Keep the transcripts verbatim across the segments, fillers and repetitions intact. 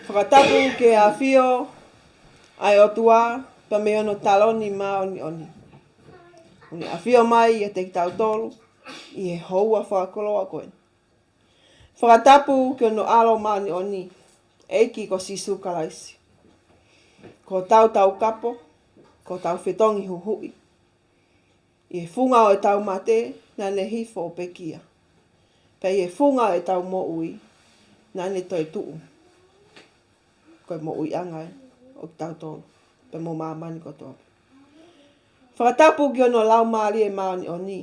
Fakatapu ki he ʻafio ʻa e ʻOtua pea mei hono taloni māʻoniʻoni, ʻoku ne ʻafio mai ʻiate kitautolu ʻi he houa fakakoloa ko eni. Fakatapu ki hono ʻAlo māʻoniʻoni, ʻEiki ko Sīsū Kalaisi, ko hotau Taukapo, ko hotau Fetongi Huhuʻi. ʻI he funga ʻo ʻetau mate, naʻa ne hifo ʻo pekia. Pea ʻi he funga ʻo ʻetau moʻui, naʻa ne toetuʻu. Ko e moʻuiʻanga ē ʻo kitautolu pea mo māmani kotoa. Fakatapu ki hono Laumālie Māʻoniʻoni,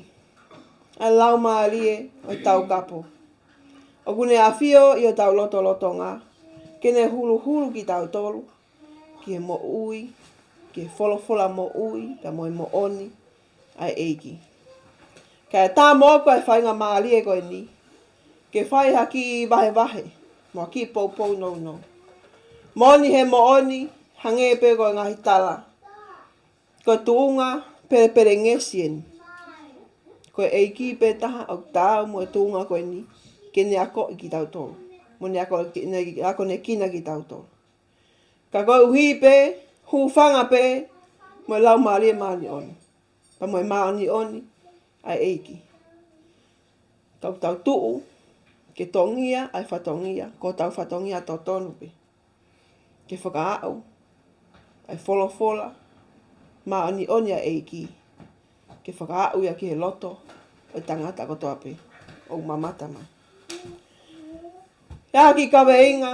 ʻa e Laumālie ʻo e Taukapo, ʻoku ne ʻafio ʻi hotau lotolotonga ke ne huluhulu kitautolu ki he moʻui, ki he folofola moʻui pea mo e moʻoni ʻa e ʻEiki. Kae ʻatā moʻoku ʻa e faingamālie ko eni ke fai ha kiʻi vahevahe mo ha kiʻi poupou nounou. Moʻoni he moʻoni, hangē pē ko e ngaahi tala, ko e tuʻunga pelepelengesi eni. Ko e ʻEiki pē taha ʻoku taau mo e tuʻunga ko eni ke ne akoʻi kitautolu, mo ne ako, ne akonekina kitautolu. Ka koeʻuhi pē, hūfanga pē mo e Laumālie Māʻoniʻoni pea mo e māʻoniʻoni ʻa e ʻEiki, ka ʻoku tau tuʻu ke tongia ʻa e fatongia, ko hotau fatongia totonu pē, ke fakaaʻu ʻa e folofola māʻoniʻoni ʻa e ʻEiki, ke fakaaʻu ia ki he loto ʻo e tangata kotoa pē ʻoku mamata mai. ʻI ai ha kiʻi kaveinga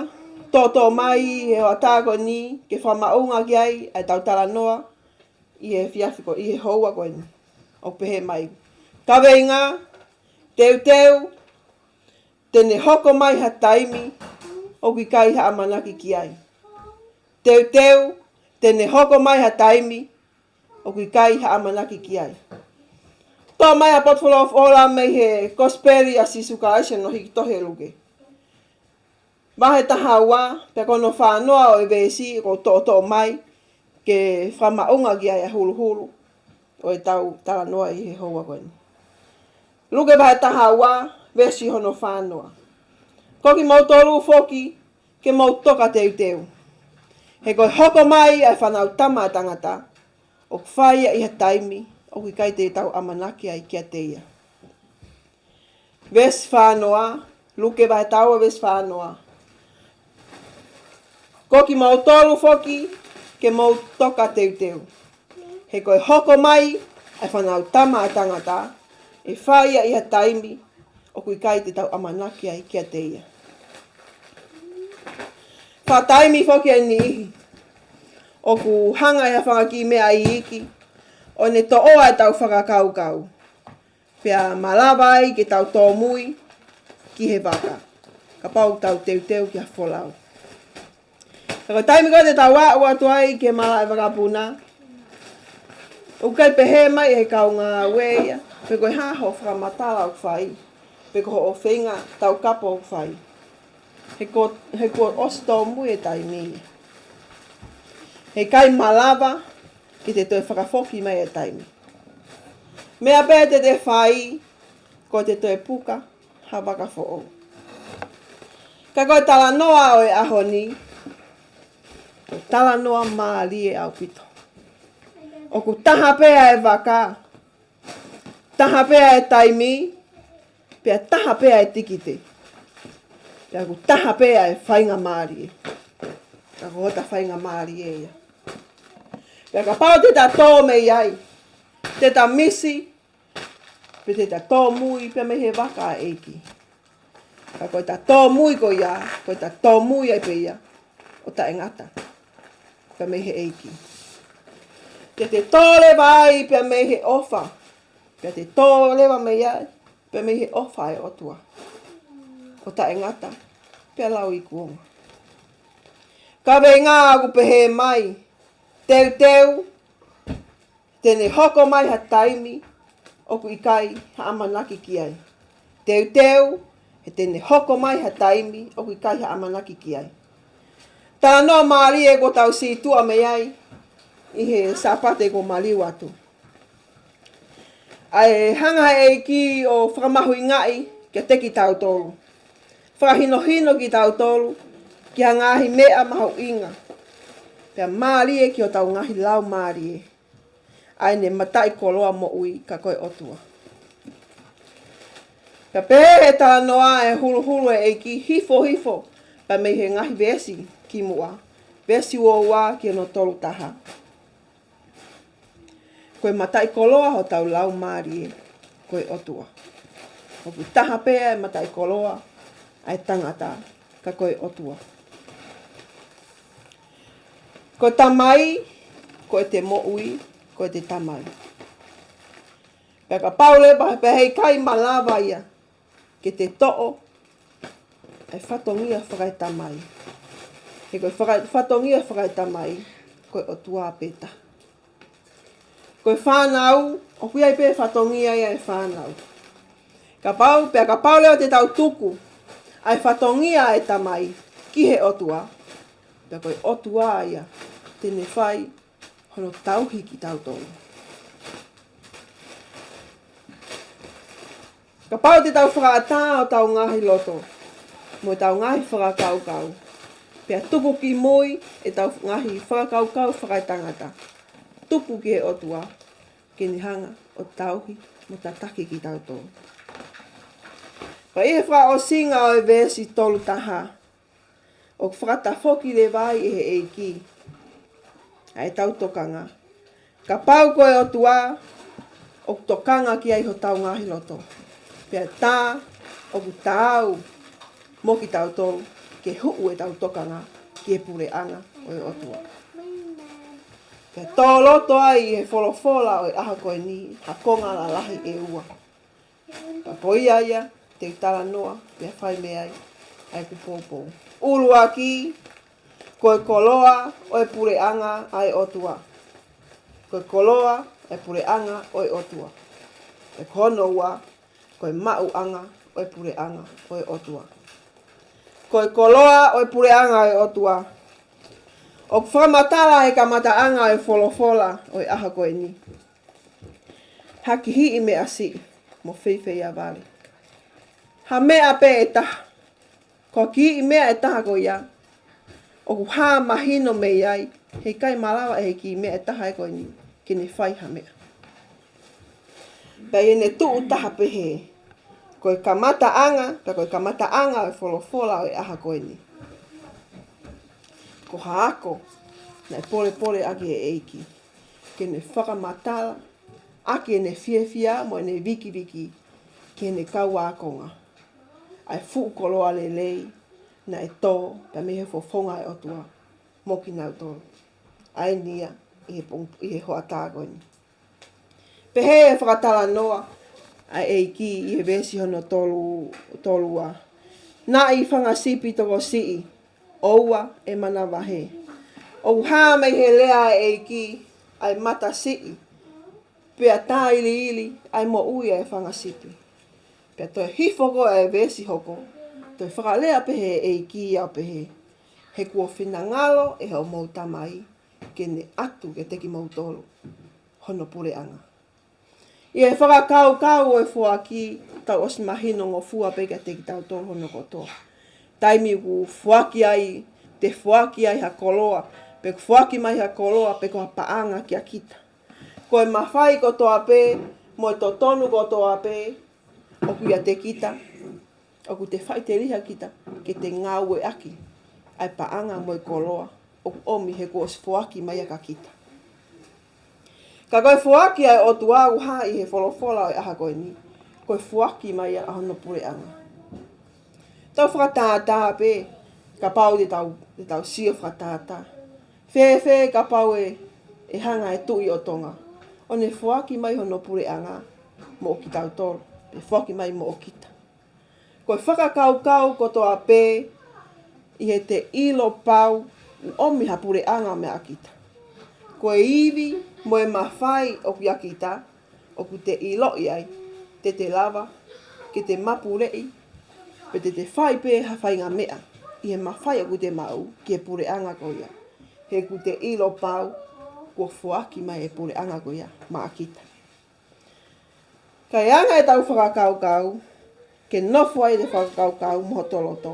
toʻotoʻo mai he hoʻatā ko eni ke fakamaʻunga ki ai ʻa ʻetau talanoa ʻi he efiafi ko, ʻi he houa ko eni. ʻOku pehē mai: Kaveinga: Teuteu, te ne hoko mai ha taimi ʻoku ʻikai ha ʻamanaki ki ai. Teuteu, te ne hoko mai ha taimi ʻoku ʻikai ha ʻamanaki ki ai. Toʻo mai ʻa e potu folofola mei he Kosipeli ʻa Sīsū Kalaisi ʻi hono hiki tohi ʻe Luke, vahe taha ua, pea ko hono fā noa ʻo e veesi ʻoku toʻotoʻo mai ke fakamaʻunga ki ai ʻa e huluhulu ʻo ʻetau talanoa ʻi he houa ko eni. Luke vahe taha ua, veesi hono fā noa: Ko kimoutolu foki, ke mou toka teuteu, he ko e hoko mai ʻa e Fānautama ʻa Tangata ʻoku fai ia ʻi ha taimi ʻoku ʻikai te tau ʻamanaki ai kiate ia. Veesi fā noa, Luke vahe taha ua, veesi fā noa: Ko kimoutolu foki, ke mou toka teuteu, he ko e hoko mai ʻa e Fānautama ʻa Tangata ʻe fai ia ʻi ha taimi ʻoku ʻikai te tau ʻamanaki ai kiate ia. Faʻa taimi foki ʻe niʻihi ʻoku hanga ʻe ha fanga kiʻi meʻa iiki ʻo ne toʻoa ʻetau fakakaukau, pea malava ai ke tau tōmui ki he vaka kapau ʻoku tau teuteu ki ha folau. Ka ko e taimi ko ē te tau aʻu atu ai ki he malaʻe vakapuna, ʻoku ʻikai pehē mai ʻe he kau ngāue ia pe ko e hā hoʻo fakamatala ʻoku fai, pe ko hoʻo feinga taukapo ʻoku fai, he ko, he kuo ʻosi tōmui e taimi ia. He ʻikai malava ke te toe fakafoki mai e taimi. Meʻa pē te te fai, ko e te toe puka ha vaka foʻou. Ka ko e talanoa ʻo e ʻaho ni, ko e talanoa mālie ʻaupito. ʻOku taha pē ʻa e vaka, taha pē ʻa e taimi, pea taha pē ʻa e tikite, pea ʻoku taha pē ʻa e faingamālie. Ka ko hota faingamālie ia. Pea kapau te ta tō mei ai, te ta misi, pe te ta tōmui pea mei he vaka ʻa e ʻEiki. Ka ko e ta tōmui ko ia, ko e ta tōmui ai pē ia ʻo taʻengata pea mei he ʻEiki. Te te tō leva ai pea mei he ʻofa, pea te tō leva mei ai pea mei he ʻofa ʻa e ʻOtua, ʻo taʻengata pea lau ikuonga. Kaveinga ʻoku pehē mai: Teuteu, te ne hoko mai ha taimi ʻoku ʻikai ha ʻamanaki ki ai. Teuteu, he te ne hoko mai ha taimi ʻoku ʻikai ha ʻamanaki ki ai. Talanoa mālie kuo tau situʻa mei ai ʻi he Sāpate kuo maliu atu. ʻA e hanga ʻe he ʻEiki ʻo fakamahuʻingaʻi kiate kitautolu, fakahinohino kitautolu ki ha ngaahi meʻa mahuʻinga, pea mālie ki hotau ngaahi laumālie, ʻa ʻene mataʻikoloa moʻui ka ko e ʻOtua. Pea pehē ʻe he talanoa ʻe huluhulu ʻe he ʻEiki hifo hifo, pea mei he ngaahi veesi kimuʻa, veesi uaua ki hono tolu taha. Ko e mataʻikoloa hotau laumālie ko e ʻOtua. ʻOku taha pē ʻa e mataʻikoloa ʻa e tangata ka ko e ʻOtua. Ko e Tamai, ko ʻete moʻui, ko ʻete Tamai. Pea kapau leva pē he ʻikai malava ia ke te toʻo ʻa e fatongia fakaetamai. He ko e faka-, fatongia fakaetamai, ko e ʻOtua pē taha. Ko e fānau, ʻoku ʻi ai pē fatongia ia ʻa e fānau. Kapau, pea kapau leva te tau tuku ʻa e fatongia ʻa e Tamai ki he ʻOtua, pea ko e ʻOtua ia te ne fai hono tauhi kitautolu. Kapau te tau fakaʻatā hotau ngaahi loto mo ʻetau ngaahi fakakaukau, pea tuku ki mui ʻetau ngaahi fakakaukau fakaetangata, tuku ki he ʻOtua ke ne hanga ʻo tauhi mo tataki kitautolu. Pea ʻi he fakaʻosinga ʻo e veesi tolu taha, ʻoku fakatafoki leva ai ʻe he ʻEiki ʻa ʻetau tokanga. Kapau ko e ʻOtua ʻoku tokanga ki ai hotau ngaahi loto, pea tā ʻoku taau mo kitautolu ke huʻu ʻetau tokanga ki he puleʻanga ʻo e ʻOtua. Pea tō loto ai ʻi he folofola ʻo e ʻaho ko eni ha konga lalahi ʻe ua. Pea ko ia ia te u talanoa pea fai mei ai ʻa ʻeku poupou. ʻUluaki, ko e koloa ʻo e puleʻanga ʻa e ʻOtua. Ko e koloa ʻo e puleʻanga ʻo e ʻOtua. Pea ko hono ua, ko e maʻuʻanga ʻo e puleʻanga ʻo e ʻOtua. Ko e koloa ʻo e puleʻanga ʻo e ʻOtua, ʻoku fakamatala he kamataʻanga ʻo e folofola ʻo e ʻaho ko eni, ha kihiʻi meʻa siʻi mo feifeiavale. Ha meʻa pē ʻe taha. Ko e kihiʻi meʻa ʻe taha ko ia ʻoku hā mahino mei ai he ʻikai malava ʻe he kihiʻi meʻa ʻe taha ē ko eni ke ne fai ha meʻa. Pea ʻi heʻene tuʻu taha pehē, ko e kamataʻanga, pea ko e kamataʻanga ʻo e folofola ʻo e ʻaho ko eni, ko ha ako naʻe polepole ʻaki ʻe he ʻEiki ke ne fakamatala ʻaki ʻene fiefia mo ʻene vikiviki ki heʻene kau ākonga ʻa e fuʻu koloa lelei naʻe tō pea mei he fofonga ʻo e ʻOtua mo kinautolu. ʻA eni ia ʻi he pong-, ʻi he hoʻatā ko eni. Pehē ʻe he fakatalanoa ʻa e ʻEiki ʻi he veesi hono tolu, tolu ua. Naʻe ʻi ai e fanga sipi tokosiʻi ʻo ua ʻe manavahē. ʻOku hā mei he lea ʻa e ʻEiki ʻa e mata siʻi, pea tāiliili ʻa e moʻui ʻa e fanga sipi. Pea toe hifo ko ē ʻa e veesi hoko, toe fakalea pē ʻe he ʻEiki ia ʻo pehē, he kuo finangalo ʻe hoʻomou Tamai ke ne ʻatu kiate kimoutolu hono puleʻanga. ʻI he fakakaukau ʻo e foaki, tau ʻosi mahinongofua pē kiate kitautolu hono kotoa. Taimi ʻoku foaki ai, te foaki ai ha koloa, pe ʻoku foaki mai ha koloa, pe ko ha paʻanga kia kita, ko e mafai kotoa pē mo e totonu kotoa pē ʻoku ʻiate kita, ʻoku te faʻiteliha kita ke te ngāueʻaki ʻa e paʻanga mo e koloa ʻoku ʻomi he kuo ʻosi foaki mai ia kia kita. Ka ko e foaki ʻa e ʻOtua ʻoku hā ʻi he folofola ʻo e ʻaho ko eni, ko e foaki mai ia ʻa hono puleʻanga. Tau fakatātā pē, kapau te tau, te tau sio fakatātā. Fēfē kapau ʻe, ʻe hanga ʻe he Tuʻi ʻo Tonga ʻo ne foaki mai hono puleʻanga moʻo kitautolu, pe foaki mai moʻo kita? Ko e fakakaukau kotoa pē ʻi heʻete ʻilo pau ʻoku ʻomi ha puleʻanga maʻa kita. Ko e ivi mo e mafai ʻoku ʻia kita, ʻoku te ʻiloʻi ai te te lava ke te mapuleʻi, pe te te fai pē ha faʻahinga meʻa ʻi he mafai ʻoku te maʻu ki he puleʻanga ko ia. He ʻoku te ʻilo pau kuo foaki mai e puleʻanga ko ia maʻa kita. Ka ʻe anga ʻetau fakakaukau, ke nofo ai ʻete fakakaukau mo hoto loto,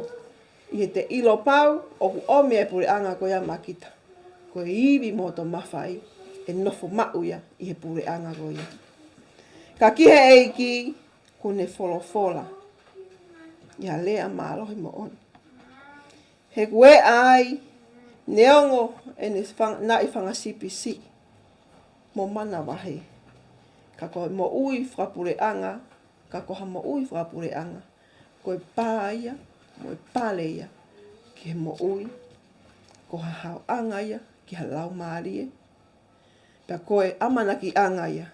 ʻi heʻete ʻilo pau ʻoku ʻomi e puleʻanga ko ia maʻa kita. Ko e ivi mo hoto mafai ʻe nofo maʻu ia ʻi he puleʻanga ko ia. Ka ki he ʻEiki, kuo ne folofola ʻi ha lea mālohi moʻoni. He kuo ʻai, neongo ʻene fang-, naʻe fanga sipi siʻi mo manavahē, ka ko e moʻui fakapuleʻanga, ka ko ha moʻui fakapuleʻanga, ko e pā ia, mo e pale ia ki he moʻui, ko ha haoʻanga ia ki ha laumālie, pea ko e ʻamanakiʻanga ia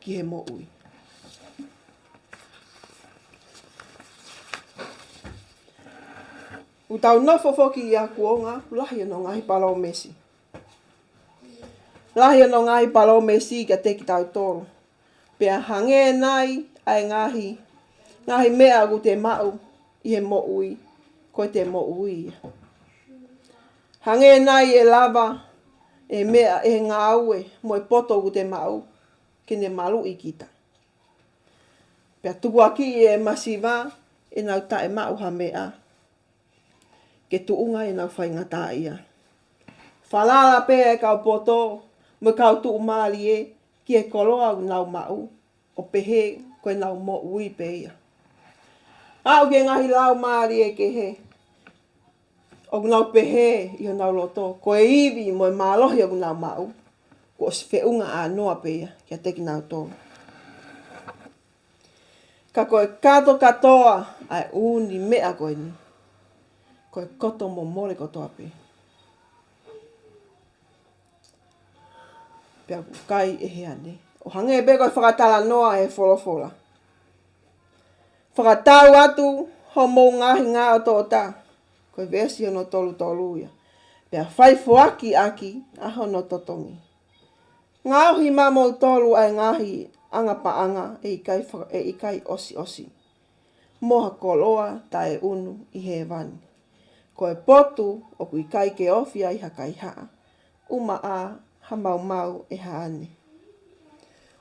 ki he moʻui. ʻOku tau nofo foki ʻi ha kuonga lahi hono ngaahi palōmesi. Lahi hono ngaahi palōmesi kiate kitautolu. Pea hangē nai ʻa e ngaahi, ngaahi meʻa ʻoku te maʻu ʻi he moʻui, ko ʻete moʻui ia. Hangē nai ʻe lava e meʻa, e ngāue mo e poto ʻoku te maʻu ke ne maluʻi kita. Pea tukuakiʻi e masiva ʻenau taʻemaʻu ha meʻa ke tuʻunga ʻenau faingataʻaʻia. Falala pē e kau poto mo e kau tuʻumālie ki he koloa ʻoku nau maʻu, ʻo pehē ko ʻenau moʻui pē ia. Aʻu ki he ngaahi laumālie kehe, ʻoku nau pehē ʻi honau loto, ko e ivi mo e mālohi ʻoku nau maʻu, kuo ʻosi feʻunga ʻānoa pē ia kiate kinautolu. Ka ko e kātokātoa ʻa e ʻū meʻa ko eni, ko e koto momole kotoa pē. Pea ʻoku kai ʻe he ane, ʻo hangē pē ko e fakatalanoa ʻe he folofola. Fakatau atu hoʻomou ngaahi ngaʻotoʻota, ko e veesi hono tolu tolu ia. Pea fai foaki ʻaki ʻa hono totongi. Ngaohi maʻamoutolu ʻa e ngaahi anga paʻanga ʻe ʻikai faka-, ʻe ʻikai ʻosiʻosi, mo ha koloa taʻeʻunu ʻi hēvani. Ko e potu ʻoku ʻikai ke ofi ai ha kaihaʻa, ʻumaʻā ha maumau ʻe ha ane.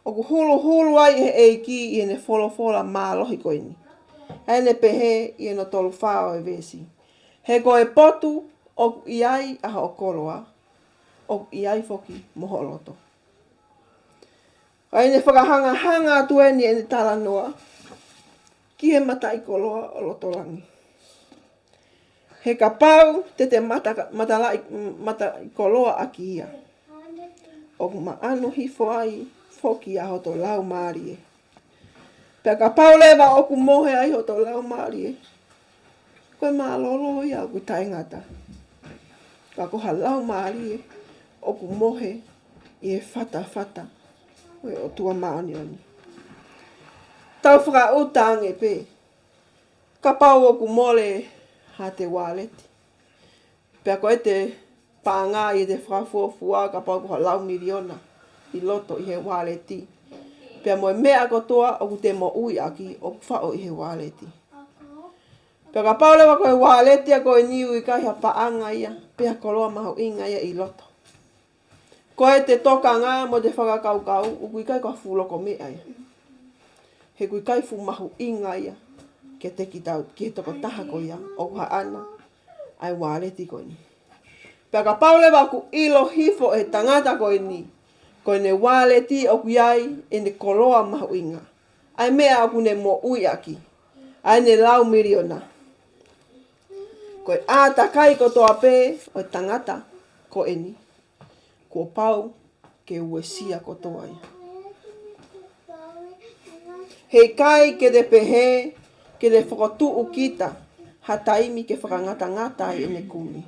ʻOku huluhulu ai ʻe he ʻEiki ʻi heʻene folofola mālohi ko eni, ʻa ʻene pehē ʻi hono tolu fā ʻo e veesi. He ko e potu ʻoku ʻi ai ʻa hoʻo koloa, ʻoku ʻi ai foki mo hoʻo loto. ʻA ʻene fakahangahanga atu eni ʻene talanoa ki he mataʻikoloa ʻo loto langi. He kapau te te mata-, matalaʻi-, mataʻikoloa ʻaki ia, ʻoku maʻanu hifo ai foki ʻa hoto laumālie. Pea kapau leva ʻoku mohe ai hoto laumālie, ko e mālōlō ia ʻoku taʻengata. Ka ko ha laumālie ʻoku mohe ʻi he fatafata ʻo e ʻOtua māʻoniʻoni. Tau fakaʻuta ange pē, kapau ʻoku mole haʻate uāleti, pea ko ʻete paʻanga ʻi heʻete fakafuofua kapau ko ha lau miliona ʻi loto ʻi he uāleti, pea mo e meʻa kotoa ʻoku te moʻui ʻaki ʻoku faʻo ʻi he uāleti. Pea kapau leva ko e uāleti ia ko eni ʻoku ʻikai ha paʻanga ia, pe ha koloa mahuʻinga ia ʻi loto, ko ʻete tokanga mo ʻete fakakaukau ʻoku ʻikai ko ha fuʻu loko meʻa ia. He ʻoku ʻikai fuʻu mahuʻinga ia kiate kitau, ki he tokotaha ko ia ʻoku haʻana ʻa e uāleti ko eni. Pea kapau leva ʻoku ʻilo hifo ʻe he tangata ko eni, ko ʻene uāleti ʻoku ʻi ai ʻene koloa mahuʻinga, ʻa e meʻa ʻoku ne moʻui ʻaki, ʻa ʻene lau miliona, ko e ʻātakai kotoa pē ʻo e tangata ko eni, kuo pau ke uesia kotoa ia. He ʻikai ke te pehē ke te fokotuʻu kita ha taimi ke fakangatangata ai ʻene kumi.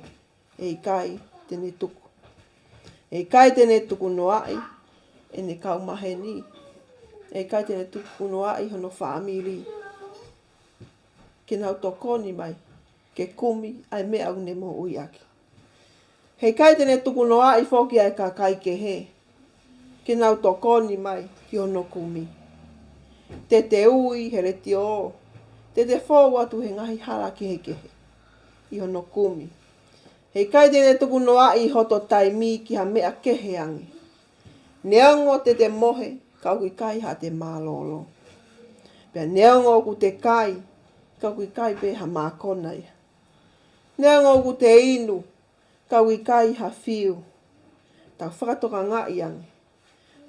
ʻE ʻikai te ne tuku. ʻE ʻikai te ne tukunoaʻi ʻene kau maheni. ʻE ʻikai te ne tukunoaʻi hono fāmili ke nau tokoni mai ke kumi ʻa e meʻa ʻoku ne moʻui ʻaki. He ʻikai te ne tukunoaʻi foki ʻa e kakai kehe ke nau tokoni mai ki hono kumi. Te te ui he letiō, te te fou atu he ngaahi hala kehekehe ʻi hono kumi. He ʻikai te ne tukunoaʻi hoto taimi ki ha meʻa kehe ange. Neongo te te mohe, ka ʻoku ʻikai haʻate mālōlō. Pea neongo ʻoku te kai, ka ʻoku ʻikai pē ha mākona ia. Neongo ʻoku te inu, ka ʻoku ʻikai ha fiu. Tau fakatokangaʻi ange.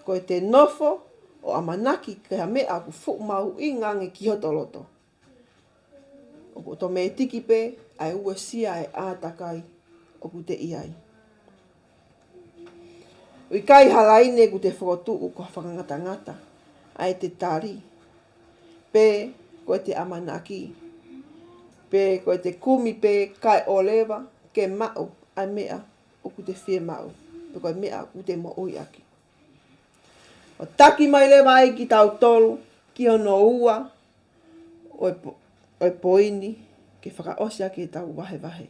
Ko ʻete nofo ʻo ʻamanaki ki ha meʻa ʻoku fuʻu mahuʻinga ange ki hoto loto, ʻoku ʻotomētiki pē ʻa e uesia ʻa e ʻātakai ʻoku te ʻi ai. ʻOku ʻikai ha laine ʻoku te fokotuʻu ko ha fakangatangata ʻa ʻete tali, pe ko ʻete ʻamanaki, pe ko ʻete kumi pē kae ʻoua leva ke maʻu ʻa e meʻa ʻoku te fiemaʻu, pe ko e meʻa ʻoku te moʻui ʻaki. ʻO taki mai leva ai kitautolu ki hono ua ʻo e po-, ʻo e poini ke fakaʻosi ʻaki ʻetau vahevahe.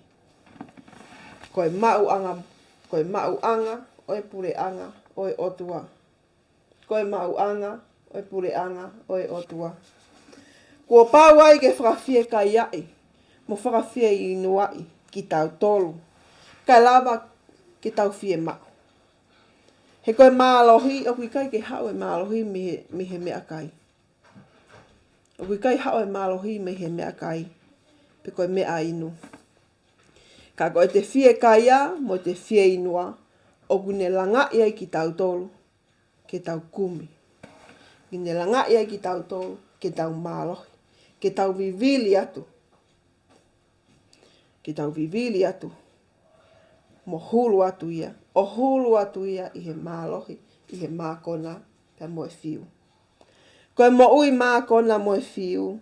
Ko e maʻuʻanga, ko e maʻuʻanga ʻo e puleʻanga ʻo e ʻOtua. Ko e maʻuʻanga ʻo e puleʻanga ʻo e ʻOtua. Kuo pau ai ke fakafiekaiaʻi mo fakafieinuaʻi kitautolu kae lava ke tau fiemaʻu. He ko e mālohi, ʻoku ʻikai ke haʻu e mālohi mei he, mei he meʻakai. ʻOku ʻikai haʻu e mālohi mei he meʻakai, pe ko e meʻa inu. Ka ko ʻete fiekaia mo ʻete fieinua, ʻoku ne langaʻi ai kitautolu ke tau kumi. ʻOku ne langaʻi ai kitautolu ke tau mālohi, ke tau vivili atu. Ke tau vivili atu mo hulu atu ia, ʻo hulu atu ia ʻi he mālohi, ʻi he mākona pea mo e fiu. Ko e moʻui mākona mo e fiu,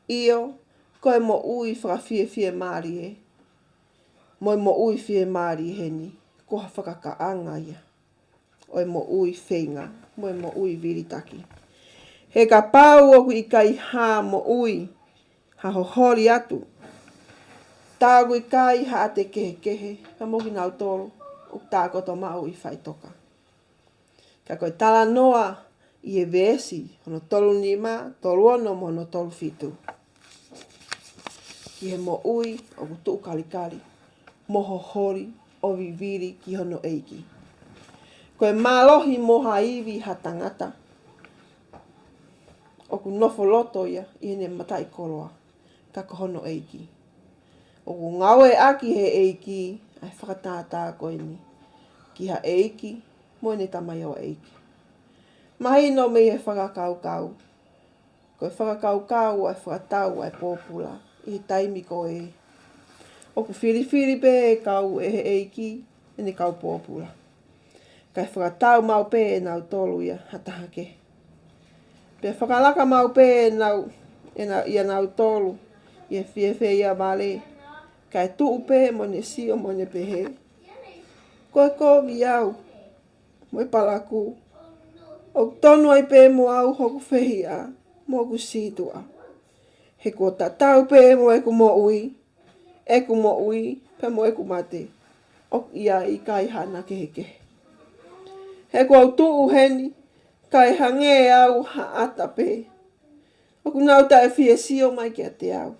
ʻio, ko e moʻui fakafiefiemālie, mo e moʻui fiemālie heni, ko ha fakakaʻanga ia ʻo e moʻui feinga mo e moʻui vilitaki. He kapau ʻoku ʻikai ha moʻui, ha hoholi atu, tā ʻoku ʻikai haʻate kehekehe pea mo kinautolu ʻoku tākoto maʻu ʻi faʻitoka. Ka ko e talanoa ʻi he veesi hono tolu nima, tolu ono mo hono tolu fitu, ki he moʻui ʻoku tuʻu kalikali mo hoholi ʻo vivili ki hono ʻEiki. Ko e mālohi mo ha ivi ha tangata ʻoku nofo loto ia ʻi heʻene mataʻikoloa, ka ko hono ʻEiki. ʻOku ngāueʻaki he ʻEiki ʻa e fakatātā ko eni ki ha ʻeiki mo ʻene tamaioʻeiki. Mahino mei he fakakaukau, ko e fakakaukau ʻa e fakatau ʻa e pōpula ʻi he taimi ko ē, ʻoku filifili pē e kau ʻe he ʻEiki ʻene kau pōpula, kae fakatau maʻu pē ʻe nautolu ia ha taha kehe. Pea fakalaka maʻu pē ʻenau, ʻena-, ʻia nautolu ʻi he fiefia vale, kae tuʻu pē mo ne sio mo ne pehē: Ko e kovi au mo e palakū. ʻOku tonu ai pē mo au hoku fehiʻa mo hoku sītuʻa. He kuo tatau pē mo ʻeku moʻui, ʻeku moʻui pea mo ʻeku mate, ʻoku ʻikai haʻana kehekehe. He kuo u tuʻu heni, kae hangē au ha ʻata pē. ʻOku nau taʻe fie sio mai kiate au.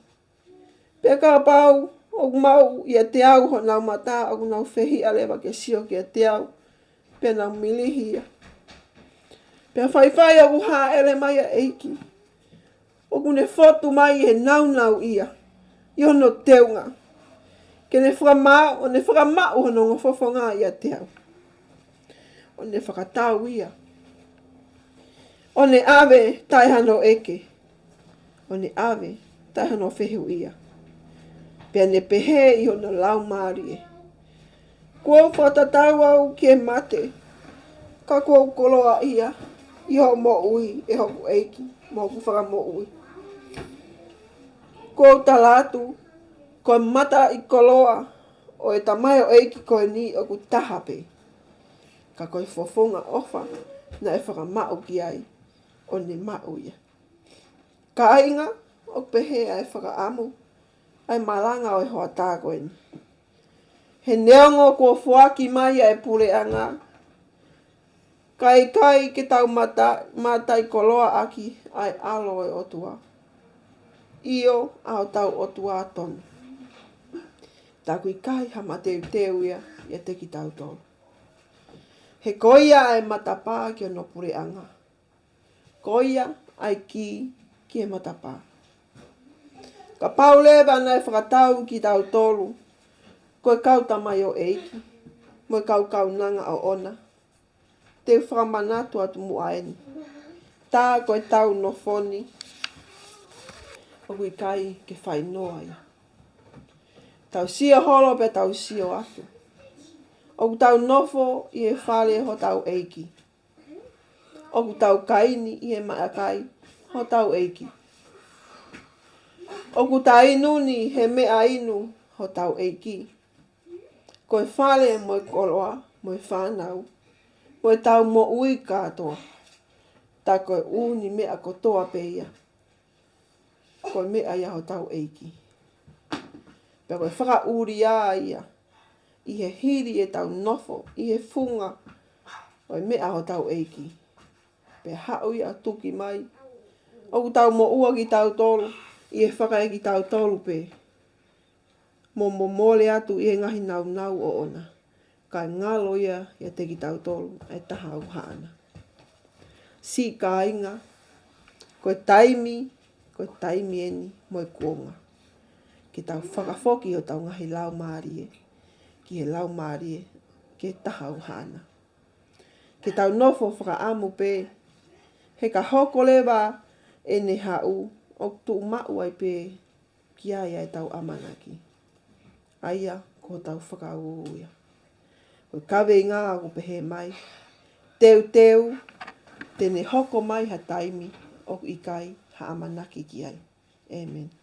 Pea kapau ʻoku maʻu ʻiate au honau mata, ʻoku nau fehiʻa leva ke sio kiate au, pea nau milihi ia. Pea faifai ʻoku hāʻele mai ʻa e ʻEiki, ʻoku ne fotu mai he naunau ia ʻi hono teunga, ke ne fakamaʻu, ʻo ne fakamaʻu hono ongo fofonga ʻiate au, ʻo ne fakatau ia, ʻo ne ʻave taʻe hano ʻeke, ʻo ne ʻave taʻe hano fehuʻia. Pea ne pehē ʻi hono laumālie: Kuo u fakatatau au ki he mate, ka kuo u koloaʻia ʻi hoʻo moʻui, ʻe hoku ʻEiki mo hoku Fakamoʻui. Kuo u tala atu, ko e mataʻikoloa ʻo e tamaioʻeiki ko eni ʻoku taha pē, ka ko e fofonga ʻofa naʻe fakamaʻu ki ai, ʻo ne maʻu ia. Kāinga, ʻoku pehē ʻa e fakaʻamu ʻa e malanga ʻo e hoʻatā ko eni. He neongo kuo foaki mai ʻa e puleʻanga, ka ʻikai ke tau mata-, mataʻikoloa ʻaki ʻa e ʻAlo ʻo e ʻOtua, ʻio, ʻa hotau ʻOtua tonu. Tā ʻoku ʻikai ha mateuteu ia ʻiate kitautolu. He ko ia ʻa e matapā ki hono puleʻanga. Ko ia ʻa e kī ki he matapā. Kapau leva naʻe fakatau kitautolu ko e kau tamaioʻeiki mo e kau kaunanga ʻoʻona, te u fakamanatu atu muʻa eni, tā ko e tau nofo ni ʻoku ʻikai ke fainoa ia. Tau sio holo pea tau sio atu. ʻOku tau nofo ʻi he fale hotau ʻeiki. ʻOku tau kaini ʻi he maʻakai hotau ʻeiki. ʻOku tau inu ni he meʻa inu hotau ʻeiki. Ko e fale mo e koloa mo e fānau mo e tau moʻui kātoa, tā ko e ʻū meʻa kotoa pē ia, ko e meʻa ia hotau ʻeiki. Pea ko e fakaʻulia ia ʻi he hili ʻetau nofo ʻi he funga ʻo e meʻa hotau ʻeiki, pea haʻu ia ʻo tuki mai. ʻOku tau moʻua kitautolu ʻi he fakaʻeiki tautolu pē, mo momole atu ʻi he ngaahi naunau ʻoʻona, kae ngalo ia ʻiate kitautolu ʻa e taha ʻoku haʻana. Siʻi kāinga, ko e taimi, ko e taimi eni mo e kuonga ke tau fakafoki hotau ngaahi laumālie ki he laumālie, ki he taha ʻoku haʻana. Ke tau nofo fakaʻamu pē, he ka hoko leva ʻene haʻu, ʻoku tuʻu maʻu ai pē ki ai ʻa ʻetau ʻamanaki, ʻa ia ko hotau fakaū ia. Ko e kaveinga ʻoku pehē mai, teuteu, te ne hoko mai ha taimi ʻoku ʻikai ha ʻamanaki ki ai. ʻĒmeni.